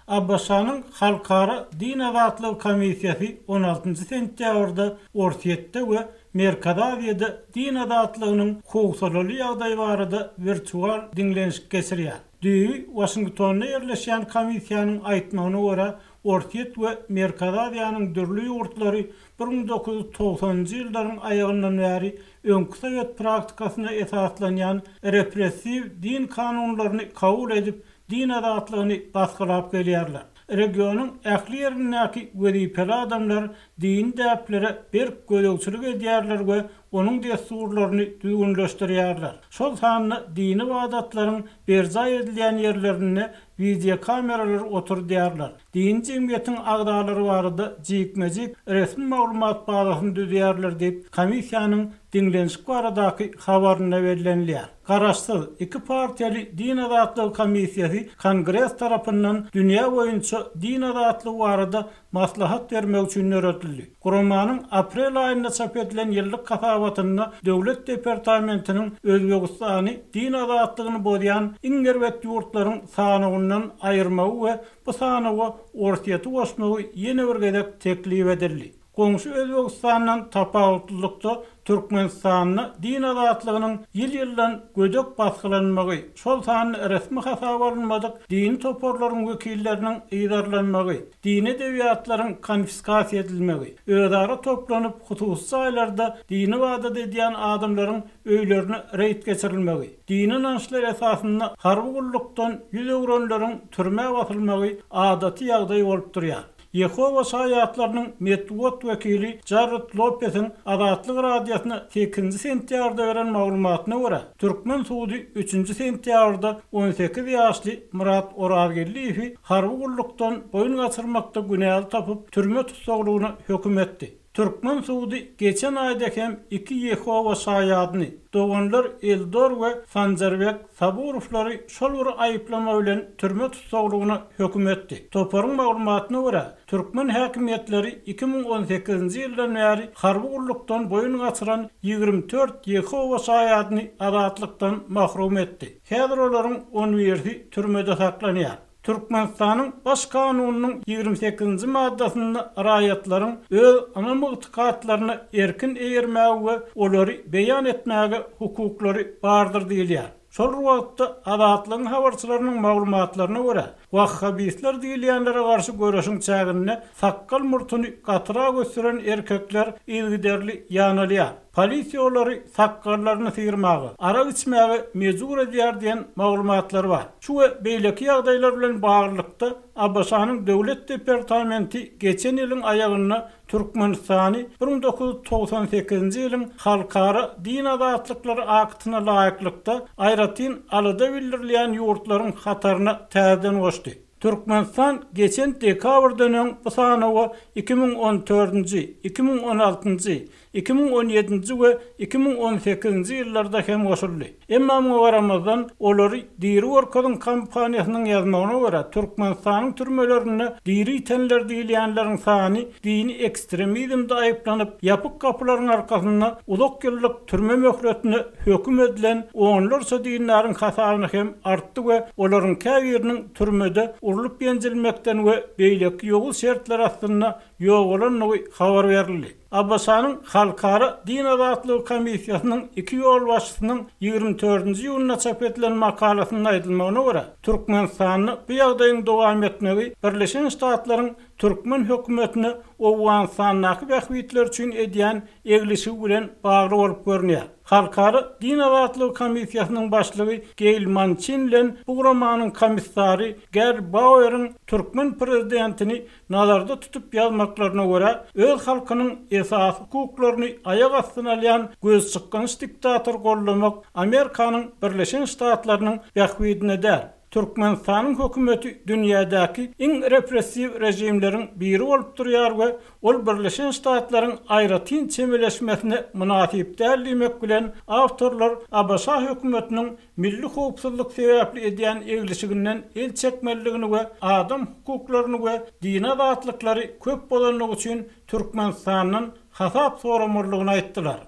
ABŞ-nyň Halkara din azatlygy komissiýasy on altynjy sentýabrda Orsýetde we Merkezi Aziýada din azatlygynyň howsalaly ýagdaýy barada wirtual diňlenişik geçirýär. Düýbi Waşingtonda ýerleşýän komissiýanyň aýtmagyna görä, Orsýet we Merkezi Aziýanyň dürli ýurtlary 1990-njy ýyllaryň aýagyndan bäri öňki sowet praktikasyna esaslanýan repressiw din kanunlaryny kabul edip, din azatlygyny basgylap gelýärler. Regionyň ähli ýerindäki wezipeli adamlar dini däplere berk gözegçilik edýärler we onuň dessurlaryny düzgünleşdirýärler. Şol sanda dini ybadatlaryň berjaý edilýän ýerlerinde wideokameralar oturdýarlar. Dini jemgyýetiň agzalary barada jikme-jik resmi maglumat bazasyny düzýärler diýip, komissiýanyň diňlenişik baradaky habarynda bellenilýär. Garaşsyz, iki partiýaly Din azatlygy komissiýasy Kongres tarapyndan dünýä boýunça din azatlygy barada maslahat bermek üçin döredildi. Guramanyň aprel aýynda çap edilen ýyllyk hasabatynda Döwlet departamentiniň Özbegistany din azatlygyny bozýan iň erbet ýurtlaryň sanawyndan aýyrmagy we bu sanawa Orsýeti goşmagy ýene bir gezek teklip edildi. Goňşy Özbegistandan tapawutlylykda Türkmenistanda din azatlygynyň ýyl-ýyldan gödek basgylanmagy, şol sanda resmi hasaba alynmadyk dini toparlaryň wekilleriniň yzarlanmagy, dini edebiýatlaryň konfiskasiýa edilmegi, özara toplanyp hususy jaýlarda dini ybadat edýän adamlaryň öýlerine reýd geçirilmegi, dini ynançlar esasynda harby gullukdan ýüz öwrenleriň türmä basylmagy adaty ýagdaý bolup durýar. Ýehowa Şaýatlarynyň metbugat wekili Jarred Lopesiň Azatlyk Radiosyna sekizinji sentýabrda beren maglumatyna görä, türkmen sudy üçünji sentýabrda 18 ýaşly Myrat Orazgeldiýewi harby gullukdan boýun gaçyrmakda günäli tapyp, türme tussaglygyna höküm etdi. Türkmen sudy geçen aýda hem iki Ýehowa Şaýadyny, doganlar Eldor we Sanjarbek Saburowlary şol bir aýyplama bilen türme tussaglygyna höküm etdi. Toparyň maglumatyna görä, türkmen häkimiýetleri 2018-nji ýyldan bäri harby gullukdan boýun gaçyran 24 Ýehowa Şaýadyny azatlykdan mahrum etdi. Häzir olaryň on birisi türmede saklanýar. Türkmenistanyň Baş Kanunynyň 28-nji maddasynda raýatlaryň öz ynam-ygtykatlaryna erkin eýermäge we olary beýan etmäge hukuklary bardyr diýilýär. Şol bir wagtda, Azatlygyň habarçylarynyň maglumatlaryna görä, wahhabistler diýilýänlere garşy göreşiň çäginde sakgal-murtuny gatyrak ösdüren erkekler yzygiderli ýanalýar. Polisiýa olary sakgallaryny syrmaga, arak içmäge mejbur edýär diýen maglumatlar bar. Şu we beýleki ýagdaýlar bilen baglylykda, ABŞ-nyň Döwlet departamenti geçen ýylyň aýagynda Türkmenistany 1998-nji ýylyň Halkara din azatlyklary aktyna laýyklykda aýratyn alada bildirilýän ýurtlaryň hataryna täzeden goşdy. Türkmenistan geçen dekabrdan öň bu sanawa 2014-nji, 2016-njy, 2017-nji we 2018-nji ýyllarda hem goşuldy. Emma muňa garamazdan, olary diri görkeziň kampaniýasynyň ýazmagyna görä, Türkmenistanyň türmelerinde diri ýitenler diýilýänleriň sany dini ekstremizmde aýyplanyp, ýapyk gapylaryň arkasynda uzak ýyllyk türme möhletine höküm edilen onlarça dindaryň hasabyna hem artdy we olaryň käbiriniň türmede urlup-ýenjilmekden we beýleki ýowuz şertler astynda ýogalandygy habar berildi. ABŞ-nyň Halkara din azatlygy komissiýasynyň iki ýolbaşçysynyň 24-nji iýunda çap edilen makalasynda aýdylmagyna görä, Türkmenistanda bu ýagdaýyň dowam etmegi Birleşen Ştatlaryň türkmen hökümetine Owganystandaky bähbitleri üçin edýän eglişigi bilen bagly bolup görünýär. Halkara din azatlygy komissiýasynyň başlygy Geýl Mançin bilen bu guramanyň komissary Gerd Baueriň türkmen prezidentini nazarda tutup ýazmaklaryna görä, öz halkynyň esasy hukuklaryny aýak astyna alýan gözçykgynç diktatory goldamak Amerikanyň Birleşen Ştatlarynyň bähbidine däl. Türkmenistanyň hökümeti dünýädäki iň repressiw režimleriň biri bolup durýar we ol Birleşen Ştatlaryň aýratyn çemeleşmesine mynasyp däl diýmek bilen, awtorlar ABŞ hökümetiniň milli howpsuzlyk sebäpli edýän eglişiginden el çekmelidigini we adam hukuklaryny we dini azatlyklary köp bozandygy üçin Türkmenistandan hasap soramalydygyny aýtdylar.